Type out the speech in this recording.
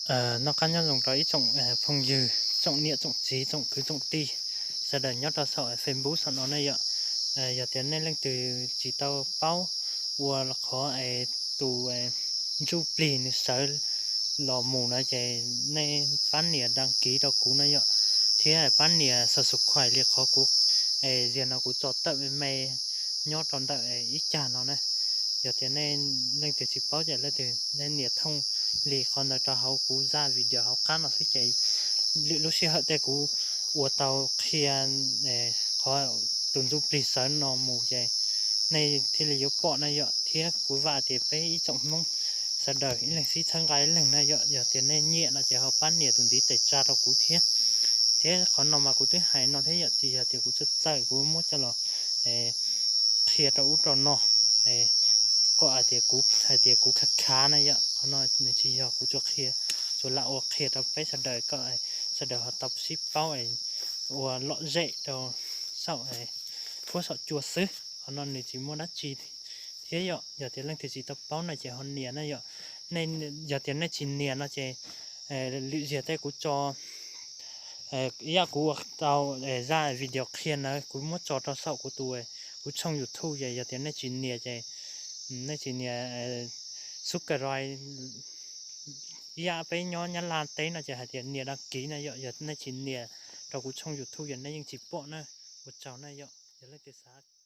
Noj qab nyob zoo rau ib tsoom phooj ywg, tsoom niam tsoom txiv, tsoom kwv tsoom tij, sawv daws nyob rau saum Facebook saum no ne yom. Yog tias nej leej twg tsis tau paub ua qhov es tus ntsuj plig nws sawv los mus no ces nej pab nias đăng ký rau kuv na yom, thiab pab nias subscribe li qhov kuv, es ziag no kuv tso tawm me me nyob rau ntawm ib cag no na. Yog tias nej leej twg tsis paub ces leej twg nej nias thooj li qhov ntawd rau hauv kuv zaj video hauv qab no xwb ces lwm lub sij hawm tej kuv ua tau qhia qhov tus ntsuj plig sawv no mus ces nej thiaj li yuav pom na yom. Thiab kuv vam tias peb ib tsoom Hmoob sawv daws ib leeg sib txhawb nqa ib leeg na yom. Yog tias nej nyiam no ces ho pab nias tus ntiv tes tsa rau kuv thiab. Thiab qhov no mas kuv twb hais no thiab yom, tsis yog tias kuv txawj txawj kuv muab coj los qhia rau ub rau no kom hais tias kuv, hais tias kuv khav khav na yom. Qhov no nws tsis yog, kuv tsuas qhia, tsuas lam ua qhia rau peb sawv daws kom sawv daws ho tau sib paub ua lom zem rau saum huab saum cua xwb. Qhov no nws tsis muaj dab tsi thiab yom. Yog tias leej twg tsis tau paub no ces ho nias na yom. Yog tias nej tsis nias no ces lwm zaug tej kuv tso, ib yam kuv ua tau zaj video qhia na kuv muab tso rau saum kuv tus, kuv tshooj YouTube ces yog tias nej tsis nias ces, nej tsis nias subscribe, ib yam peb nyob Nyab Laj teb no ces hais tias nias đăng ký na yom. Yog nej tsis nias rau kuv tshooj YouTube ces nej yeej tsis pom na. Ua tsaug na yom. Yog leej twg xav